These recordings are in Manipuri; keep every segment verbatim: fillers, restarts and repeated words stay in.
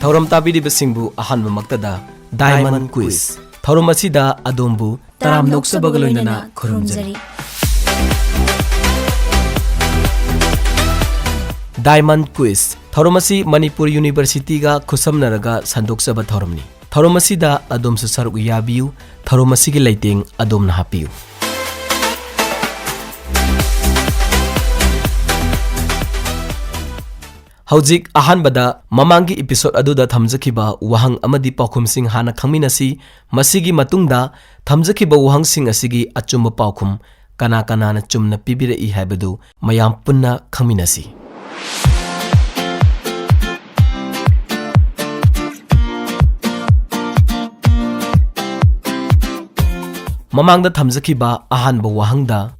ꯊꯧꯔꯝ ꯇꯥꯕꯤꯔꯤꯕꯁꯤꯡꯕꯨ ꯑꯍꯥꯟꯕꯃꯛꯇꯗ Diamond Quiz꯫ ꯊꯧꯔꯝ ꯑꯁꯤꯗ ꯑꯗꯣꯝꯕꯨ ꯇꯔꯥꯝꯅ ꯑꯣꯛꯆꯕꯒ ꯂꯣꯏꯅꯅ ꯈꯨꯔꯨꯝꯖꯔꯤ꯫ Diamond Quiz꯫ ꯊꯧꯔꯝ ꯑꯁꯤ ꯃꯅꯤꯄꯨꯔ ꯌꯨꯅꯤꯚꯔꯁꯤꯇꯤꯒ ꯈꯨꯠꯁꯝꯅꯔꯒ ꯁꯟꯗꯣꯛꯆꯕ ꯊꯧꯔꯝꯅꯤ꯫ ꯊꯧꯔꯝ ꯑꯁꯤꯗ ꯑꯗꯣꯝꯁꯨ ꯁꯔꯨꯛ ꯌꯥꯕꯤꯌꯨ꯫ ꯊꯧꯔꯝ ꯑꯁꯤꯒꯤ ꯂꯩꯇꯦꯡ ꯑꯗꯣꯝꯅ ꯍꯥꯞꯄꯤꯌꯨ꯫ ꯍꯧꯖꯤꯛ ꯑꯍꯥꯟꯕꯗ ꯃꯃꯥꯡꯒꯤ episode ꯑꯗꯨꯗ ꯊꯝꯖꯈꯤꯕ ꯋꯥꯍꯪ ꯑꯃꯗꯤ ꯄꯥꯎꯈꯨꯝꯁꯤꯡ ꯍꯥꯟꯅ ꯈꯪꯃꯤꯟꯅꯁꯤ꯫ ꯃꯁꯤꯒꯤ ꯃꯇꯨꯡꯗ ꯊꯝꯖꯈꯤꯕ ꯋꯥꯍꯪꯁꯤꯡ ꯑꯁꯤꯒꯤ ꯑꯆꯨꯝꯕ ꯄꯥꯎꯈꯨꯝ ꯀꯅꯥ ꯀꯅꯥꯅ ꯆꯨꯝꯅ ꯄꯤꯕꯤꯔꯛꯏ ꯍꯥꯏꯕꯗꯨ ꯃꯌꯥꯝ ꯄꯨꯟꯅ ꯈꯪꯃꯤꯟꯅꯁꯤ꯫ ꯃꯃꯥꯡꯗ ꯊꯝꯖꯈꯤꯕ ꯑꯍꯥꯟꯕ ꯋꯥꯍꯪꯗ,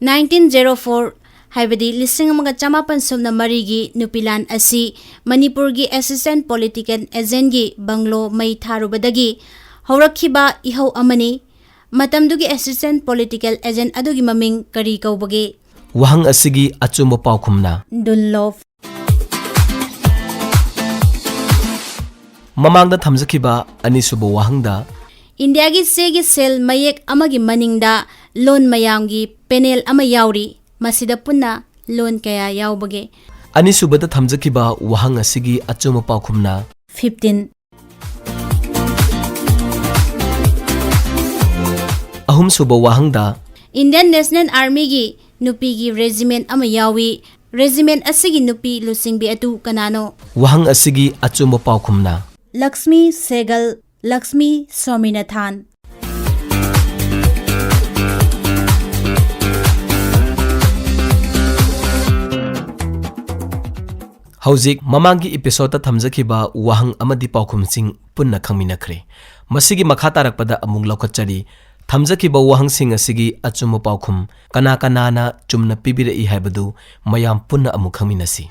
nineteen zero four, ꯍꯥꯏꯕꯗꯤ ꯂꯤꯁꯤꯡ ꯑꯃꯒ ꯆꯃꯥꯄꯟ ꯁꯨꯞꯅ ꯃꯔꯤꯒꯤ ꯅꯨꯄꯤ ꯂꯥꯟ ꯑꯁꯤ ꯃꯅꯤꯄꯨꯔꯒꯤ assistant political agentꯒꯤ ꯕꯪꯒ꯭ꯂꯣ ꯃꯩ ꯊꯥꯔꯨꯕꯗꯒꯤ ꯍꯧꯔꯛꯈꯤꯕ ꯏꯍꯧ ꯑꯃꯅꯤ꯫ ꯃꯇꯝꯗꯨꯒꯤ assistant political agent ꯑꯗꯨꯒꯤ ꯃꯃꯤꯡ ꯀꯔꯤ ꯀꯧꯕꯒꯦ? ꯋꯥꯍꯪ ꯑꯁꯤꯒꯤ ꯑꯆꯨꯝꯕ ꯄꯥꯎꯈꯨꯝꯅ ꯗꯨꯟꯂꯣꯞ꯫ ꯃꯃꯥꯡꯗ ꯊꯝꯖꯈꯤꯕ ꯑꯅꯤꯁꯨꯕ ꯋꯥꯍꯪꯗ, ꯏꯟꯗꯤꯌꯥꯒꯤ ꯆꯦꯒꯤ ꯁꯦꯜ ꯃꯌꯦꯛ ꯑꯃꯒꯤ ꯃꯅꯤꯡꯗ ꯂꯣꯟ ꯃꯌꯥꯝꯒꯤ ꯄꯦꯅꯦꯜ ꯑꯃ ꯌꯥꯎꯔꯤ꯫ ꯃꯁꯤꯗ ꯄꯨꯟꯅ ꯂꯣꯟ ꯀꯌꯥ ꯌꯥꯎꯕꯒꯦ? ꯑꯅꯤꯁꯨꯕꯗ ꯊꯝꯖꯈꯤꯕ ꯋꯥꯍꯪ ꯑꯁꯤꯒꯤ ꯑꯆꯨꯝꯕ ꯄꯥꯎꯈꯨꯝꯅ ꯐꯤꯐꯇꯤꯟ꯫ ꯑꯍꯨꯝꯁꯨꯕ ꯋꯥꯍꯪꯗ, Indian National Armyꯒꯤ ꯅꯨꯄꯤꯒꯤ regiment ꯑꯃ ꯌꯥꯎꯏ꯫ Regiment ꯑꯁꯤꯒꯤ ꯅꯨꯄꯤ ꯂꯨꯆꯤꯡꯕꯤ ꯑꯗꯨ ꯀꯅꯥꯅꯣ? ꯋꯥꯍꯪ ꯑꯁꯤꯒꯤ ꯑꯆꯨꯝꯕ ꯄꯥꯎꯈꯨꯝꯅ ꯂꯛꯁꯃꯤ ꯁꯦꯒꯜ, ꯂꯛꯁꯃꯤ ꯁ꯭ꯋꯥꯃꯤꯅꯥꯊꯟ꯫ ꯍꯧꯖꯤꯛ ꯃꯃꯥꯡꯒꯤ episodeꯇ ꯊꯝꯖꯈꯤꯕ ꯋꯥꯍꯪ ꯑꯃꯗꯤ ꯄꯥꯎꯈꯨꯝꯁꯤꯡ ꯄꯨꯟꯅ ꯈꯪꯃꯤꯟꯅꯈ꯭ꯔꯦ꯫ ꯃꯁꯤꯒꯤ ꯃꯈꯥ ꯇꯥꯔꯛꯄꯗ ꯑꯃꯨꯛ ꯂꯧꯈꯠꯆꯔꯤ꯫ ꯊꯝꯖꯈꯤꯕ ꯋꯥꯍꯪꯁꯤꯡ ꯑꯁꯤꯒꯤ ꯑꯆꯨꯝꯕ ꯄꯥꯎꯈꯨꯝ ꯀꯅꯥ ꯀꯅꯥꯅ ꯆꯨꯝꯅ ꯄꯤꯕꯤꯔꯛꯏ ꯍꯥꯏꯕꯗꯨ ꯃꯌꯥꯝ ꯄꯨꯟꯅ ꯑꯃꯨꯛ ꯈꯪꯃꯤꯟꯅꯁꯤ꯫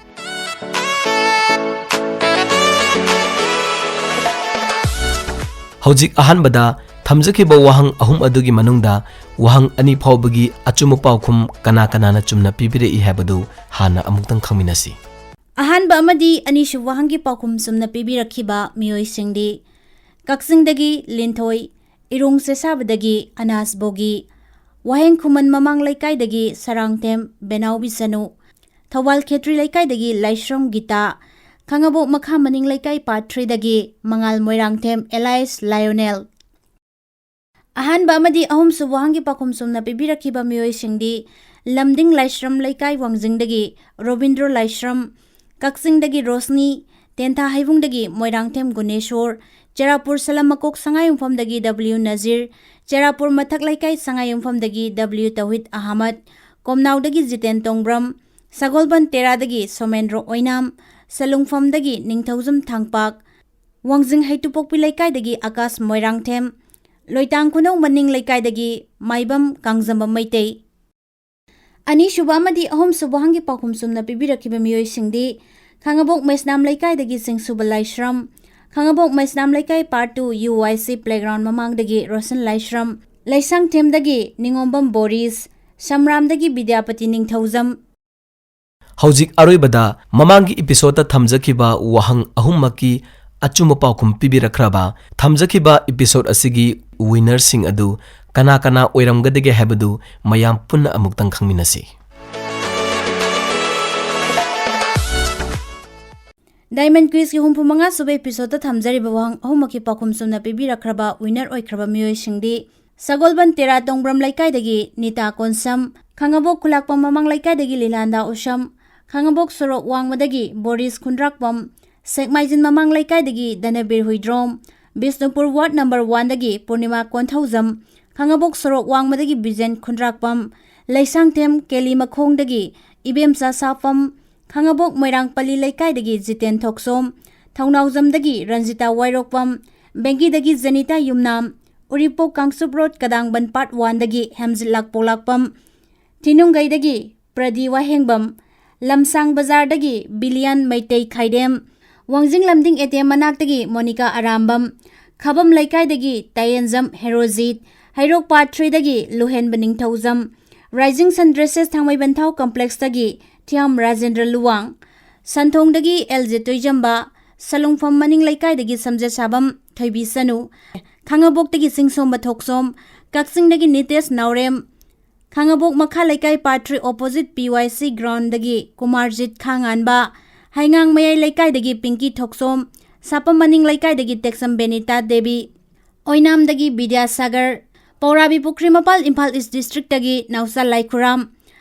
ꯍꯧꯖꯤꯛ ꯑꯍꯥꯟꯕꯗ ꯊꯝꯖꯈꯤꯕ ꯋꯥꯍꯪ ꯑꯍꯨꯝ ꯑꯗꯨꯒꯤ ꯃꯅꯨꯡꯗ ꯋꯥꯍꯪ ꯑꯅꯤ ꯐꯥꯎꯕꯒꯤ ꯑꯆꯨꯝꯕ ꯄꯥꯎꯈꯨꯝ ꯀꯅꯥ ꯀꯅꯥꯅ ꯆꯨꯝꯅ ꯄꯤꯕꯤꯔꯛꯏ ꯍꯥꯏꯕꯗꯨ ꯍꯥꯟꯅ ꯑꯃꯨꯛꯇꯪ ꯈꯪꯃꯤꯟꯅꯁꯤ꯫ ꯑꯍꯥꯟꯕ ꯑꯃꯗꯤ ꯑꯅꯤꯁꯨꯕ ꯋꯥꯍꯪꯒꯤ ꯄꯥꯎꯈꯨꯝ ꯆꯨꯝꯅ ꯄꯤꯕꯤꯔꯛꯈꯤꯕ ꯃꯤꯑꯣꯏꯁꯤꯡꯗꯤ ꯀꯛꯆꯤꯡꯗꯒꯤ ꯂꯤꯟꯊꯣꯏ, ꯏꯔꯣꯡ ꯁꯦꯁꯥꯕꯗꯒꯤ ꯑꯅꯥꯁ ꯕꯣꯒꯤ, ꯋꯥꯍꯦꯡ ꯈꯨꯃꯟ ꯃꯃꯥꯡ ꯂꯩꯀꯥꯏꯗꯒꯤ ꯁꯔꯥꯡꯊꯦꯝ ꯕꯦꯅꯥꯎ ꯕꯤꯁꯅꯨ, ꯊꯧꯕꯥꯜ ꯈꯦꯇ꯭ꯔꯤ ꯂꯩꯀꯥꯏꯗꯒꯤ ꯂꯥꯏꯁ꯭ꯔꯝ ꯒꯤꯇꯥ, ꯈꯥꯉꯕꯣꯛ ꯃꯈꯥ ꯃꯅꯤꯡ ꯂꯩꯀꯥꯏ ꯄꯥꯔꯠ ꯊ꯭ꯔꯤꯗꯒꯤ ꯃꯉꯥꯜ ꯃꯣꯏꯔꯥꯡꯊꯦꯝ ꯑꯦꯂꯥꯏꯁ ꯂꯥꯏꯑꯣꯅꯦꯜ꯫ ꯑꯍꯥꯟꯕ ꯑꯃꯗꯤ ꯑꯍꯨꯝꯁꯨꯕ ꯋꯥꯍꯪꯒꯤ ꯄꯥꯎꯈꯨꯝ ꯆꯨꯝꯅ ꯄꯤꯕꯤꯔꯛꯈꯤꯕ ꯃꯤꯑꯣꯏꯁꯤꯡꯗꯤ ꯂꯝꯗꯤꯡ ꯂꯥꯏꯁ꯭ꯔꯝ ꯂꯩꯀꯥꯏ ꯋꯥꯡꯖꯤꯡꯗꯒꯤ ꯔꯣꯕꯤꯟꯗ꯭ꯔꯣ ꯂꯥꯏꯁ꯭ꯔꯝ, ꯀꯛꯆꯤꯡꯗꯒꯤ ꯔꯣꯁꯅꯤ, ꯇꯦꯟꯊꯥ ꯍꯩꯕꯨꯡꯗꯒꯤ ꯃꯣꯏꯔꯥꯡꯊꯦꯝ ꯒꯨꯅꯦꯁꯣꯔ, ꯆꯦꯔꯥꯄꯨꯔ ꯁꯂꯝ ꯃꯀꯣꯛ ꯁꯉꯥꯏꯌꯨꯝꯐꯝꯗꯒꯤ ꯗꯕ꯭ꯂꯤꯎ ꯅꯖꯤꯔ, ꯆꯦꯔꯥꯄꯨꯔ ꯃꯊꯛ ꯂꯩꯀꯥꯏ ꯁꯉꯥꯏꯌꯨꯝꯐꯝꯗꯒꯤ ꯗꯕ꯭ꯂꯤꯎ ꯇꯧꯍꯤꯗ ꯑꯍꯃꯗ, ꯀꯣꯝꯅꯥꯎꯗꯒꯤ ꯖꯤꯇꯦꯟ ꯇꯣꯡꯕ꯭ꯔꯝ, ꯁꯒꯣꯜꯕꯟ ꯇꯦꯔꯥꯗꯒꯤ ꯁꯣꯃꯦꯟꯗ꯭ꯔꯣ ꯑꯣꯏꯅꯥꯝ, ꯁꯂꯨꯡꯐꯝꯗꯒꯤ ꯅꯤꯡꯊꯧꯖꯝ ꯊꯥꯡꯄꯥꯛ, ꯋꯥꯡꯖꯤꯡ ꯍꯩꯇꯨꯄꯣꯛꯄꯤ ꯂꯩꯀꯥꯏꯗꯒꯤ ꯑꯀꯥꯁ ꯃꯣꯏꯔꯥꯡꯊꯦꯝ, ꯂꯣꯏꯇꯥꯡ ꯈꯨꯅꯧ ꯃꯅꯤꯡ ꯂꯩꯀꯥꯏꯗꯒꯤ ꯃꯥꯏꯕꯝ ꯀꯥꯡꯖꯝꯕꯝ ꯃꯩꯇꯩ꯫ ꯑꯅꯤꯁꯨꯕ ꯑꯃꯗꯤ ꯑꯍꯨꯝꯁꯨꯕ ꯋꯥꯍꯪꯒꯤ ꯄꯥꯎꯈꯨꯝ ꯆꯨꯝꯅ ꯄꯤꯕꯤꯔꯛꯈꯤꯕ ꯃꯤꯑꯣꯏꯁꯤꯡꯗꯤ ꯈꯥꯉꯕꯣꯛ ꯃꯩꯁꯅꯥꯝ ꯂꯩꯀꯥꯏꯗꯒꯤ ꯆꯤꯡꯁꯨꯕ ꯂꯥꯏꯁ꯭ꯔꯝ, ꯈꯥꯉꯕꯣꯛ ꯃꯩꯁꯅꯥꯝ ꯂꯩꯀꯥꯏ ꯄꯥꯔꯠ ꯇꯨ ꯌꯨ ꯋꯥꯏ ꯁꯤ ꯄ꯭ꯂꯦꯒ꯭ꯔꯥꯎꯟ ꯃꯃꯥꯡꯗꯒꯤ ꯔꯣꯁꯟ ꯂꯥꯏꯁ꯭ꯔꯝ, ꯂꯩꯁꯥꯡꯊꯦꯝꯗꯒꯤ ꯅꯤꯉꯣꯝꯕꯝ ꯕꯣꯔꯤꯁ, ꯁꯝꯔꯥꯝꯗꯒꯤ ꯕꯤꯗ꯭ꯌꯥꯄꯇꯤ ꯅꯤꯡꯊꯧꯖꯝ꯫ ꯍꯧꯖꯤꯛ ꯑꯔꯣꯏꯕꯗ ꯃꯃꯥꯡꯒꯤ ꯏꯄꯤꯁꯣꯗꯇ ꯊꯝꯖꯈꯤꯕ ꯋꯥꯍꯪ ꯑꯍꯨꯝꯃꯛꯀꯤ ꯑꯆꯨꯝꯕ ꯄꯥꯎꯈꯨꯝ ꯄꯤꯕꯤꯔꯛꯈ꯭ꯔꯕ ꯊꯝꯖꯈꯤꯕ ꯏꯄꯤꯁꯣꯗ ꯑꯁꯤꯒꯤ ꯋꯤꯅꯔꯁꯤꯡ ꯑꯗꯨ ꯀꯅꯥ ꯀꯅꯥ ꯑꯣꯏꯔꯝꯒꯗꯒꯦ ꯍꯥꯏꯕꯗꯨ ꯃꯌꯥꯝ ꯄꯨꯟꯅ ꯑꯃꯨꯛꯇꯪ ꯈꯪꯃꯤꯟꯅꯁꯤ꯫ ꯗꯥꯏꯃꯟ ꯀ꯭ꯋꯤꯖꯀꯤ ꯍꯨꯝꯐꯨ ꯃꯉꯥ ꯁꯨꯕ ꯏꯄꯤꯁꯣꯗꯇ ꯊꯝꯖꯔꯤꯕ ꯋꯥꯍꯪ ꯑꯍꯨꯝꯃꯛꯀꯤ ꯄꯥꯎꯈꯨꯝ ꯆꯨꯝꯅ ꯄꯤꯕꯤꯔꯛꯈ꯭ꯔꯕ ꯋꯤꯅꯔ ꯑꯣꯏꯈ꯭ꯔꯕ ꯃꯤꯑꯣꯏꯁꯤꯡꯗꯤ ꯁꯒꯣꯜꯕꯟ ꯇꯦꯔꯥ ꯇꯣꯡꯕ꯭ꯔꯝ ꯂꯩꯀꯥꯏꯗꯒꯤ ꯅꯤꯇꯥ ꯀꯣꯟꯁꯝ, ꯈꯥꯉꯕꯣꯛ ꯈꯨꯂꯥꯛꯄꯝ ꯃꯃꯥꯡ ꯂꯩꯀꯥꯏꯗꯒꯤ ꯂꯤꯂꯥꯟꯗꯥ ꯎꯁꯝ, ꯈꯥꯉꯕꯣꯛ ꯁꯣꯔꯣꯛ ꯋꯥꯡꯃꯗꯒꯤ ꯕꯣꯔꯤꯁ ꯈꯨꯟꯗ꯭ꯔꯥꯛꯄꯝ, ꯁꯦꯛꯃꯥꯏꯖꯤꯟ ꯃꯃꯥꯡ ꯂꯩꯀꯥꯏꯗꯒꯤ ꯙꯅꯕꯤꯔ ꯍꯨꯏꯗ꯭ꯔꯣꯝ, ꯕꯤꯁꯅꯨꯄꯨꯔ ꯋꯥꯔꯗ ꯅꯝꯕꯔ ꯋꯥꯟꯗꯒꯤ ꯄꯨꯔꯅꯤꯃꯥ ꯀꯣꯟꯊꯧꯖꯝ, ꯈꯥꯉꯕꯣꯛ ꯁꯣꯔꯣꯛ ꯋꯥꯡꯃꯗꯒꯤ ꯕꯤꯖꯦꯟ ꯈꯨꯟꯗ꯭ꯔꯥꯛꯄꯝ, ꯂꯩꯁꯥꯡꯊꯦꯝ ꯀꯦꯂꯤ ꯃꯈꯣꯡꯗꯒꯤ ꯏꯕꯦꯝꯆꯥ ꯁꯥꯐꯝ, ꯈꯥꯉꯕꯣꯛ ꯃꯣꯏꯔꯥꯡꯄꯜꯂꯤ ꯂꯩꯀꯥꯏꯗꯒꯤ ꯖꯤꯇꯦꯟ ꯊꯣꯛꯁꯣꯝ, ꯊꯧꯅꯥꯎꯖꯝꯗꯒꯤ ꯔꯟꯖꯤꯇꯥ ꯋꯥꯏꯔꯣꯛꯄꯝ, ꯕꯦꯡꯒꯤꯗꯒꯤ ꯖꯅꯤꯇꯥ ꯌꯨꯝꯅꯥꯝ, ꯎꯔꯤꯄꯣꯛ ꯀꯥꯡꯆꯨꯞ ꯔꯣꯗ ꯀꯗꯥꯡꯕꯟ ꯄꯥꯔꯠ ꯋꯥꯟꯗꯒꯤ ꯍꯦꯝꯖꯤꯠ ꯂꯥꯛꯄꯣꯛꯂꯥꯛꯄꯝ, ꯊꯤꯅꯨꯡꯒꯩꯗꯒꯤ ꯄ꯭ꯔꯗꯤ ꯋꯥꯍꯦꯡꯕꯝ, ꯂꯝꯁꯥꯡ ꯕꯖꯥꯔꯗꯒꯤ ꯕꯤꯂꯤꯌꯥꯟ ꯃꯩꯇꯩ ꯈꯥꯏꯗꯦꯝ, ꯋꯥꯡꯖꯤꯡ ꯂꯝꯗꯤꯡ A T M ꯃꯅꯥꯛꯇꯒꯤ Monica Arambam, ꯈꯥꯕꯝ ꯂꯩꯀꯥꯏꯗꯒꯤ ꯇꯥꯌꯦꯟꯖꯝ ꯍꯦꯔꯣꯖꯤꯠ, ꯍꯩꯔꯣꯛ ꯄꯥꯔꯠ ꯊ꯭ꯔꯤꯗꯒꯤ ꯂꯨꯍꯦꯟꯕ ꯅꯤꯡꯊꯧꯖꯝ, ꯔꯥꯏꯖꯤꯡ ꯁꯟ ꯗ꯭ꯔꯦꯁꯦꯁ ꯊꯥꯡꯃꯩꯕꯟꯊꯥꯎ ꯀꯝꯄ꯭ꯂꯦꯛꯁꯇꯒꯤ ꯊꯤꯌꯥꯝ ꯔꯥꯖꯦꯟꯗ꯭ꯔ ꯂꯨꯋꯥꯡ, ꯁꯟꯊꯣꯡꯗꯒꯤ ꯑꯦꯜ ꯖꯦ ꯇꯣꯏꯖꯝꯕ, ꯁꯂꯨꯡꯐꯝ ꯃꯅꯤꯡ ꯂꯩꯀꯥꯏꯗꯒꯤ ꯁꯝꯖꯦꯠꯁꯥꯕꯝ ꯊꯣꯏꯕꯤꯁꯅꯨ, ꯈꯥꯉꯕꯣꯛꯇꯒꯤ ꯆꯤꯡꯁꯣꯝꯕ ꯊꯣꯛꯆꯣꯝ, ꯀꯛꯆꯤꯡꯗꯒꯤ ꯅꯤꯇꯦꯁ ꯅꯥꯎꯔꯦꯝ, ꯈꯥꯉꯕꯣꯛ ꯃꯈꯥ ꯂꯩꯀꯥꯏ ꯄꯥꯔꯠ ꯊ꯭ꯔꯤ ꯑꯣꯄꯣꯖꯤꯠ ꯄꯤ ꯋꯥꯏ ꯁꯤ ꯒ꯭ꯔꯥꯎꯟꯗꯒꯤ ꯀꯨꯃꯥꯔꯖꯤꯠ ꯈꯥꯉꯥꯟꯕ, ꯍꯩꯉꯥꯡ ꯃꯌꯥꯏ ꯂꯩꯀꯥꯏꯗꯒꯤ ꯄꯤꯡꯀꯤ ꯊꯣꯛꯆꯣꯝ, ꯁꯥꯄꯝ ꯃꯅꯤꯡ ꯂꯩꯀꯥꯏꯗꯒꯤ ꯇꯦꯛꯁꯝ ꯕꯦꯅꯤꯇꯥ ꯗꯦꯕꯤ, ꯑꯣꯏꯅꯥꯝꯗꯒꯤ ꯕꯤꯗ꯭ꯌꯥꯁꯥꯒꯔ, ꯄꯧꯔꯥꯕꯤ ꯄꯨꯈ꯭ꯔꯤ ꯃꯄꯥꯜ ꯏꯝꯐꯥꯜ ꯏꯁ ꯗꯤꯁꯇ꯭ꯔꯤꯛꯇꯒꯤ ꯅꯥꯎꯆꯥ ꯂꯥꯏꯈꯨꯔꯥꯝ,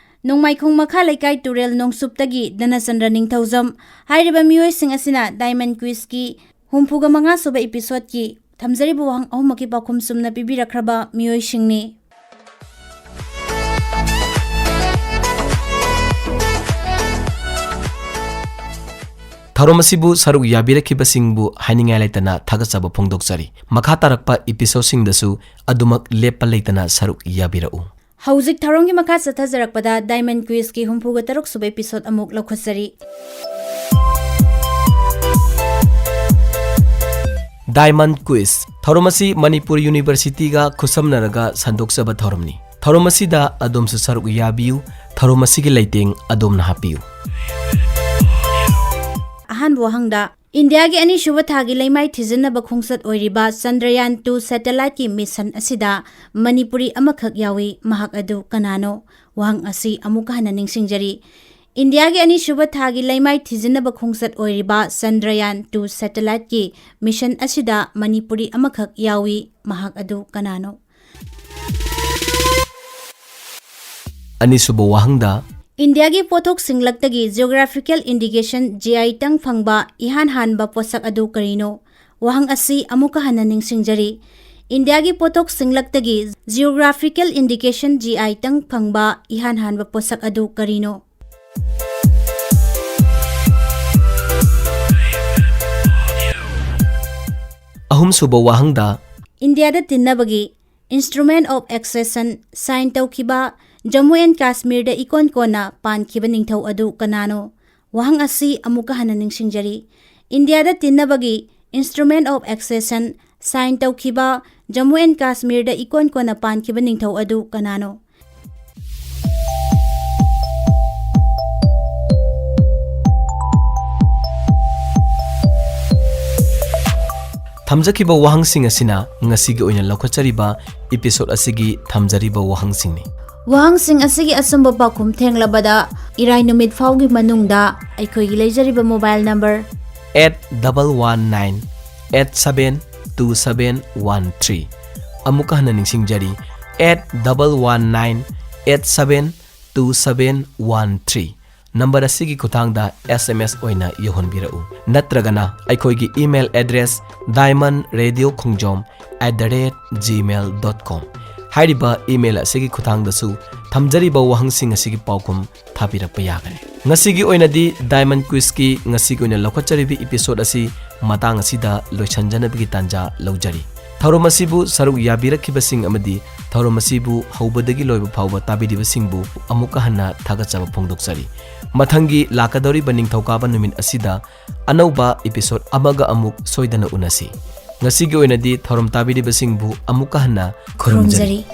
ꯅꯣꯡꯃꯥꯏꯈꯣꯡ ꯃꯈꯥ ꯂꯩꯀꯥꯏ ꯇꯨꯔꯦꯜ ꯅꯣꯡꯆꯨꯞꯇꯒꯤ ꯙꯅꯆꯟꯗ꯭ꯔ ꯅꯤꯡꯊꯧꯖꯝ ꯍꯥꯏꯔꯤꯕ ꯃꯤꯑꯣꯏꯁꯤꯡ ꯑꯁꯤꯅ ꯗꯥꯏꯃꯟ ꯀ꯭ꯋꯤꯖꯀꯤ ꯍꯨꯝꯐꯨꯒ ꯃꯉꯥ ꯁꯨꯕ ꯏꯄꯤꯁꯣꯗꯀꯤ ꯊꯝꯖꯔꯤꯕ ꯋꯥꯍꯪ ꯑꯍꯨꯝꯃꯛꯀꯤ ꯄꯥꯎꯈꯨꯝ ꯆꯨꯝꯅ ꯄꯤꯕꯤꯔꯛꯈ꯭ꯔꯕ ꯃꯤꯑꯣꯏꯁꯤꯡꯅꯤ꯫ ꯊꯧꯔꯝ ꯑꯁꯤꯕꯨ ꯁꯔꯨꯛ ꯌꯥꯕꯤꯔꯛꯈꯤꯕꯁꯤꯡꯕꯨ ꯍꯥꯏꯅꯤꯡꯉꯥꯏ ꯂꯩꯇꯅ ꯊꯥꯒꯠꯆꯕ ꯐꯣꯡꯗꯣꯛꯆꯔꯤ꯫ ꯃꯈꯥ ꯇꯥꯔꯛꯄ ꯏꯄꯤꯁꯣꯗꯁꯤꯡꯗꯁꯨ ꯑꯗꯨꯃꯛ ꯂꯦꯞꯄ ꯂꯩꯇꯅ ꯁꯔꯨꯛ ꯌꯥꯕꯤꯔꯛꯎ꯫ ꯍꯧꯖꯤꯛ ꯊꯧꯔꯝꯒꯤ ꯃꯈꯥ ꯆꯠꯊꯖꯔꯛꯄꯗ ꯗꯥꯏꯃꯟ ꯀ꯭ꯋꯤꯖꯀꯤ ꯍꯨꯝꯐꯨꯒ ꯇꯔꯨꯛ ꯁꯨꯕ ꯏꯄꯤꯁꯣꯗ ꯑꯃꯨꯛ ꯂꯧꯈꯠꯆꯔꯤ꯫ Diamond quiz. ꯊꯧꯔꯝ ꯑꯁꯤ ꯃꯅꯤꯄꯨꯔ ꯌꯨꯅꯤꯚꯔꯁꯤꯇꯤꯒ ꯈꯨꯠꯁꯝꯅꯔꯒ ꯁꯟꯗꯣꯛꯆꯕ ꯊꯧꯔꯝꯅꯤ꯫ ꯊꯧꯔꯝ ꯑꯁꯤꯗ ꯑꯗꯣꯝꯁꯨ ꯁꯔꯨꯛ ꯌꯥꯕꯤꯌꯨ꯫ ꯊꯧꯔꯝ ꯑꯁꯤꯒꯤ ꯂꯩꯇꯦꯡ ꯑꯗꯣꯝꯅ ꯍꯥꯞꯄꯤꯌꯨ꯫ ꯑꯍꯥꯟꯕ ꯋꯥꯍꯪꯗ, ꯏꯟꯗꯤꯌꯥꯒꯤ ꯑꯅꯤꯁꯨꯕ ꯊꯥꯒꯤ ꯂꯩꯃꯥꯏ ꯊꯤꯖꯤꯟꯅꯕ ꯈꯣꯡꯆꯠ ꯑꯣꯏꯔꯤꯕ ꯆꯟꯗ꯭ꯔꯌꯥꯟ ꯇꯨ ꯁꯦꯇꯦꯂꯥꯏꯠꯀꯤ ꯃꯤꯁꯟ ꯑꯁꯤꯗ ꯃꯅꯤꯄꯨꯔꯤ ꯑꯃꯈꯛ ꯌꯥꯎꯏ, ꯃꯍꯥꯛ ꯑꯗꯨ ꯀꯅꯥꯅꯣ? ꯋꯥꯍꯪ ꯑꯁꯤ ꯑꯃꯨꯛꯀ ꯍꯟꯅ ꯅꯤꯡꯁꯤꯡꯖꯔꯤ꯫ ꯏꯟꯗꯤꯌꯥꯒꯤ ꯑꯅꯤꯁꯨꯕ ꯊꯥꯒꯤ ꯂꯩꯃꯥꯏ ꯊꯤꯖꯤꯟꯅꯕ ꯈꯣꯡꯆꯠ ꯑꯣꯏꯔꯤꯕ ꯆꯟꯗ꯭ꯔꯌꯥꯟ ꯇꯨ ꯁꯦꯇꯦꯂꯥꯏꯠꯀꯤ ꯃꯤꯁꯟ ꯑꯁꯤꯗ ꯃꯅꯤꯄꯨꯔꯤ ꯑꯃꯈꯛ ꯌꯥꯎꯏ, ꯃꯍꯥꯛ ꯑꯗꯨ ꯀꯅꯥꯅꯣ? ꯑꯅꯤꯁꯨꯕ ꯋꯥꯍꯪꯗ, ꯏꯟꯗꯤꯌꯥꯒꯤ ꯄꯣꯠꯊꯣꯛꯁꯤꯡꯂꯛꯇꯒꯤ ꯖꯤꯑꯣꯒ꯭ꯔꯥꯐꯤꯀꯦꯜ ꯏꯟꯗꯤꯀꯦꯁꯟ, ꯖꯤ ꯑꯥꯏ, ꯇꯪ ꯐꯪꯕ ꯏꯍꯥꯟ ꯍꯥꯟꯕ ꯄꯣꯠꯁꯛ ꯑꯗꯨ ꯀꯔꯤꯅꯣ? ꯋꯥꯍꯪ ꯑꯁꯤ ꯑꯃꯨꯛꯀ ꯍꯟꯅ ꯅꯤꯡꯁꯤꯡꯖꯔꯤ꯫ ꯏꯟꯗꯤꯌꯥꯒꯤ ꯄꯣꯠꯊꯣꯛꯁꯤꯡꯂꯛꯇꯒꯤ ꯖꯤꯑꯣꯒ꯭ꯔꯥꯐꯤꯀꯦꯜ ꯏꯟꯗꯤꯀꯦꯁꯟ, ꯖꯤ ꯑꯥꯏ, ꯇꯪ ꯐꯪꯕ ꯏꯍꯥꯟ ꯍꯥꯟꯕ ꯄꯣꯠꯁꯛ ꯑꯗꯨ ꯀꯔꯤꯅꯣ? ꯑꯍꯨꯝꯁꯨꯕ ꯋꯥꯍꯪꯗ, ꯏꯟꯗꯤꯌꯥꯗ ꯇꯤꯟꯅꯕꯒꯤ Instrument of Accession sign ꯇꯧꯈꯤꯕ ꯖꯝꯃꯨ ꯑꯦꯟ ꯀꯥꯁꯃꯤꯔꯗ ꯏꯀꯣꯟ ꯀꯣꯟꯅ ꯄꯥꯟꯈꯤꯕ ꯅꯤꯡꯊꯧ ꯑꯗꯨ ꯀꯅꯥꯅꯣ? ꯋꯥꯍꯪ ꯑꯁꯤ ꯑꯃꯨꯛꯀ ꯍꯟꯅ ꯅꯤꯡꯁꯤꯡꯖꯔꯤ꯫ ꯏꯟꯗꯤꯌꯥꯗ ꯇꯤꯟꯅꯕꯒꯤ Instrument of Accession sign ꯇꯧꯈꯤꯕ ꯖꯝꯃꯨ ꯑꯦꯟ ꯀꯥꯁꯃꯤꯔꯗ ꯏꯀꯣꯟ ꯀꯣꯟꯅ ꯄꯥꯟꯈꯤꯕ ꯅꯤꯡꯊꯧ ꯑꯗꯨ ꯀꯅꯥꯅꯣ? ꯊꯝꯖꯈꯤꯕ ꯋꯥꯍꯪꯁꯤꯡ ꯑꯁꯤꯅ ꯉꯁꯤꯒꯤ ꯑꯣꯏꯅ ꯂꯧꯈꯠꯆꯔꯤꯕ episode ꯑꯁꯤꯒꯤ ꯊꯝꯖꯔꯤꯕ ꯋꯥꯍꯪꯁꯤꯡꯅꯤ꯫ ꯋꯥꯍꯪꯁꯤꯡ ꯑꯁꯤꯒꯤ ꯑꯆꯨꯝꯕ ꯄꯥꯎꯈꯨꯝ ꯊꯦꯡꯂꯕꯗ ꯏꯔꯥꯏ ꯅꯨꯃꯤꯠ ꯐꯥꯎꯒꯤ ꯃꯅꯨꯡꯗ ꯑꯩꯈꯣꯏꯒꯤ ꯂꯩꯖꯔꯤꯕ mobile number eight double one nine eight seven two seven one three꯫ ꯑꯃꯨꯛꯀ ꯍꯟꯅ ꯅꯤꯡꯁꯤꯡꯖꯔꯤ, eight double one nine eight seven two seven one three꯫ Number ꯑꯁꯤꯒꯤ ꯈꯨꯠꯊꯥꯡꯗ S M S ꯑꯣꯏꯅ ꯌꯧꯍꯟꯕꯤꯔꯛꯎ, ꯅꯠꯇ꯭ꯔꯒꯅ ꯑꯩꯈꯣꯏꯒꯤ email address diamond radio khongjom at the rate gmail dot com꯫ ꯍꯥꯏꯔꯤꯕ email ꯑꯁꯤꯒꯤ ꯈꯨꯠꯊꯥꯡꯗꯁꯨ ꯊꯝꯖꯔꯤꯕ ꯋꯥꯍꯪꯁꯤꯡ ꯑꯁꯤꯒꯤ ꯄꯥꯎꯈꯨꯝ ꯊꯥꯕꯤꯔꯛꯄ ꯌꯥꯒꯅꯤ꯫ ꯉꯁꯤꯒꯤ ꯑꯣꯏꯅꯗꯤ Diamond Quizꯀꯤ ꯉꯁꯤꯒꯤ ꯑꯣꯏꯅ ꯂꯧꯈꯠꯆꯔꯤꯕ episode ꯑꯁꯤ ꯃꯇꯥꯡ ꯑꯁꯤꯗ ꯂꯣꯏꯁꯤꯟꯖꯅꯕꯒꯤ ꯇꯥꯟꯖꯥ ꯂꯧꯖꯔꯤ꯫ ꯊꯧꯔꯝ ꯑꯁꯤꯕꯨ ꯁꯔꯨꯛ ꯌꯥꯕꯤꯔꯛꯈꯤꯕꯁꯤꯡ ꯑꯃꯗꯤ ꯊꯧꯔꯝ ꯑꯁꯤꯕꯨ ꯍꯧꯕꯗꯒꯤ ꯂꯣꯏꯕ ꯐꯥꯎꯕ ꯇꯥꯕꯤꯔꯤꯕꯁꯤꯡꯕꯨ ꯑꯃꯨꯛꯀ ꯍꯟꯅ ꯊꯥꯒꯠꯆꯕ ꯐꯣꯡꯗꯣꯛꯆꯔꯤ꯫ ꯃꯊꯪꯒꯤ ꯂꯥꯛꯀꯗꯧꯔꯤꯕ ꯅꯤꯡꯊꯧꯀꯥꯕ ꯅꯨꯃꯤꯠ ꯑꯁꯤꯗ ꯑꯅꯧꯕ episode ꯑꯃꯒ ꯑꯃꯨꯛ ꯁꯣꯏꯗꯅ ꯎꯅꯁꯤ꯫ ꯉꯁꯤꯒꯤ ꯑꯣꯏꯅꯗꯤ ꯊꯧꯔꯝ ꯇꯥꯕꯤꯔꯤꯕꯁꯤꯡꯕꯨ ꯑꯃꯨꯛꯀ ꯍꯟꯅ ꯈꯨꯔꯨꯝꯖꯔꯤ꯫